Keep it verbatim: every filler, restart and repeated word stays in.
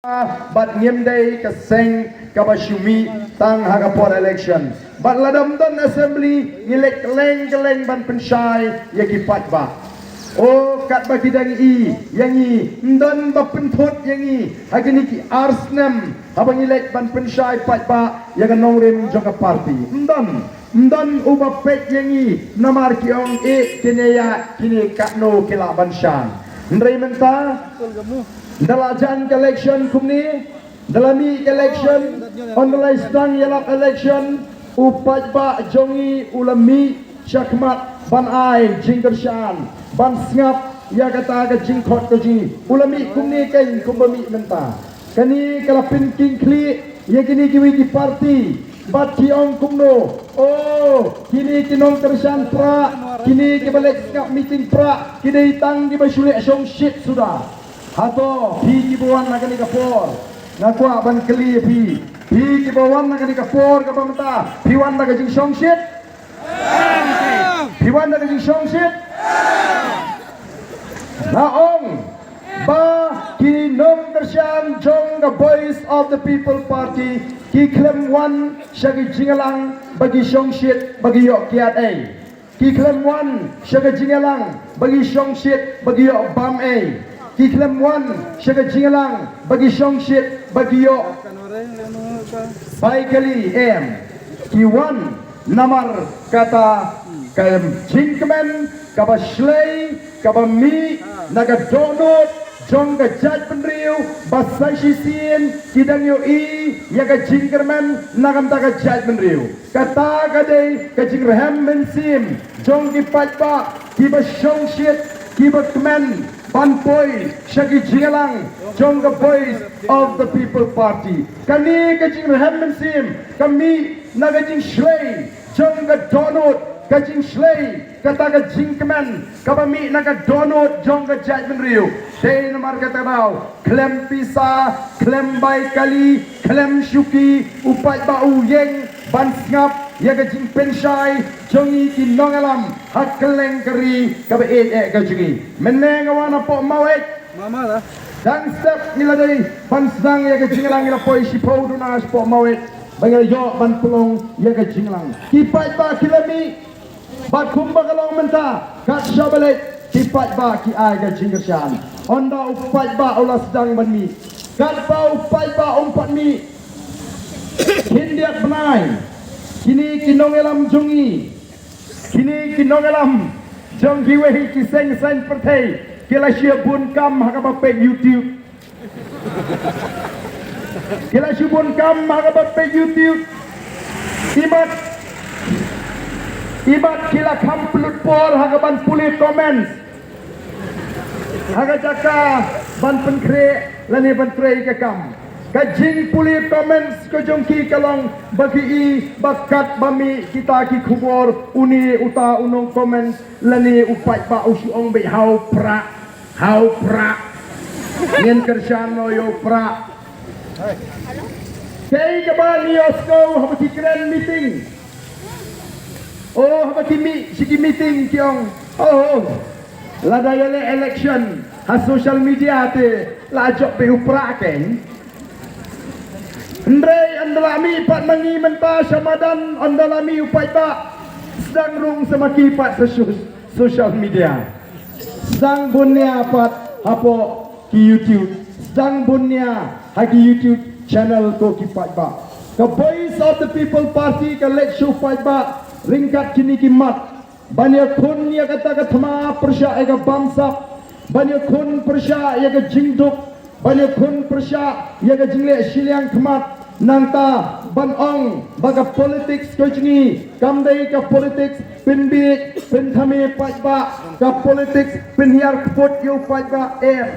Bad ngim dei ka seng kaba shu mih tang ha ka por election. Bad lada ym don assembly, ngi leit kylleng kylleng ban pynshai ïa ki paidbah. O, katba ki dang i ïa ngi, ym don ba pynthut ïa ngi ha kine ki ar snem haba ngi leit ban pynshai paidbah ïa ka nongrim jong ka party. Ym don, ym don uba peit ïa ngi namar ki ong, eh, kine ïa kine katno ki lah ban shang. Hynrei mynta da la jan ka election kumne, da la mih ka election, ynda la sdang ïalap election, u paidbah jong ngi u la mih shakhmat ban ai jingkyrshan, ban sngap ïa kata ka jingkhot ka jong ngi. U la mih kumne kein kumba mih mynta. Kane ka la pynking khlieh ïa kine kiwei ki party. Bad ki ong kumno? Oh, kine ki nongkyrshan prah, kine kiba leit sngap meeting prah, ki dei tang kiba shu leh shongshit suda. Hato phi kiba wan ha kane ka por, nga kwah ban kylli ïa phi, phi kiba wan ha kane ka por kaba mynta, phi wan da ka jingshongshit? Phi wan da ka jingshongshit? Nga ong ba ki nongkyrshan jong ka Voice of the People Party ki khlem wan sha ka jingïalang ba ki shongshit ba ki ïoh kiad ei. Ki khlem wan sha ka jingïalang ba ki shongshit ba ki ïoh bam ei. Ki khlem wan sha ka jingïalang ba ki shongshit ba ki ïoh bai kali, em. Ki wan namar kata ka jingkmen kaba shlei kaba mih na ka dohnud jong ka jaitbynriew, ba sa shisien ki dang ïohi ïa ka jingkyrmen na ka bynta ka jaitbynriew. Kata ka dei ka jingrhem mynsiem jong ki paidbah kiba shongshit, kiba kmen ban poi sha ki jingïalang jong ka Voice of the People Party. Kane ka jingrhem mynsiem ka mih na ka jingshlei jong ka dohnud, ka jingshlei kata ka jingkmen kaba mih na ka dohnud jong ka jaitbynriew. Dei namar kata ka daw, khlem pisa, khlem bai kali, khlem shuki, u paidbah u ïeng ban sngap ïa ka jingpynshai jong ngi ki nongïalam ha kylleng ka ri kaba ïeit eh ka jong ngi. Mynne nga wan hapoh Maweit. Dang step ngi la dei ban sdang ïa ka jingïalang, ngi la poi shiphew duna shapoh Maweit ba ngi la ïoh ban pynlong ïa ka jingïalang. Ki paidbah ki la mih. Bad kumba ka long mynta, kat shaba leit ki paidbah ki ai ka jingkyrshan. Ynda u paidbah u la sdang ban mih, katba u paidbah um pat mih, khyndiat bnai, kine ki nongïalam jong ngi, kine ki nongïalam jong kiwei ki seng saiñ pyrthei ki la shu bun kam ha kaba peit YouTube. Ki la shu bun kam ha kaba peit YouTube. Imat, imat ki la kham pynlut por ha kaban pule comments ha ka jaka ban pynkhreh lane ban trei ka kam. Ka jingpule comments ka jong ki ka long ba ki i ba katba mih kita ki khubor, une uta u nong comments lane u paidbah u shu ong beit, ha u prah, ha u prah, ngin kyrshan noh ïa u prah. Kaei kaba ngi ïohsngew haba ki kren meeting? Oh, haba ki mih sha ki meeting ki ong, oh, lada ïaleh election ha social media te la jop beit u prah kein. Hynrei ynda la mih pat ma ngi mynta sha madan, ynda la mih u paidbah, sdang rung sa ma ki pat sha shu- social media. Sdang bun nia pat hapoh ki YouTube. Sdang bun nia ha ki YouTube channel ko ki paidbah. Ka Voice of the People Party ka leit sha u paidbah ryngkat kine ki mat, ban ïakhun ïa kata ka thma pyrshah ïa ka bamsap, ban ïakhun pyrshah ïa ka jingduk, ban ïakhun pyrshah ïa ka jingleh shiliang khmat, nangta ban ong ba ka politics ka jong ngi kam dei ka politics pynbiej pynthame paidbah, ka politics pynhiar kput ïa u paidbah, em.